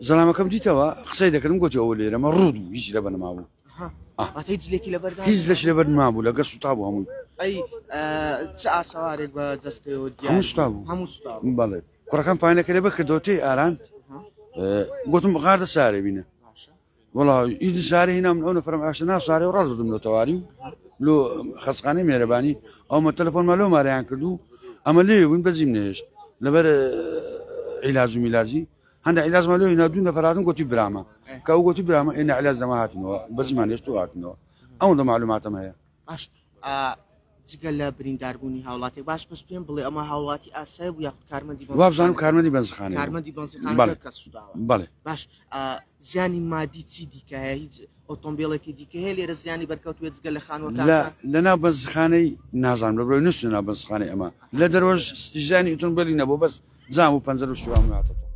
زەلامەکەم دیتەوە قسەی دەکردم گوتی ئەوە لێرەمە ڕوود و هیچ لەبەر نەمابوو. واتە هیچ لێکی لەبەردا هیچ لەشی لەبەر نەمابوو لەگە سوتا بوو هەمووی. ئەی چ ئاسەوارێک بە جەستەیەوە دیار هەموو سوتا بوو. هەموو سوتا بوو. بەڵێ کوڕەکەم پانەکە لێ بکردەوە تێی ئاراند گوتم غاردە سارێ بینە. وەڵا ئیدی سارێ هینا من ئەو نەفەرم ئاشنا نا سارێ و ڕاست بردم لۆ تەواری و لۆ خەسخانەی مێرەبانی ئەومە تەلەفۆنما لۆ ماریان کرد و ئەمە لێ بوون بەجیم نەهێشت لەبەر عیلاج و میلاجی هەندە عیلاجمان لۆ هینا دوو نەفەر هاتن گوتی برامە کە ئەو گوتی برامە ئێنە عیلاج لەمە هاتنەوە بەجیمان هێشت و هاتنەوە ئەوەندە معلوماتم هەیە. باش جگە لە برینداربوونی هاوڵاتێک باش بەس پێم بڵێ ئەمە هاوڵاتی ئاسای بوو یاخود کارمەندی وابزانم کارمەندی بەنزخانە کارمەندی بەنزخانە کە سووداوە بەڵێ باش زیانی مادی چی دیکە هەیە هیچ ئۆتۆمبیلێکی دیکە هەیە لێرە زیانی بەرکەوتوێت جگە لە خانووەکان لە ناو بەنزخانەی نازانم لە بڕۆی نووسنە ناو بەنزخانەی ئەمە لە دەرەوەش زیانی ئۆتۆمبیلی نەبوو بەس جام و پەنجەر و شوام هاتەوە.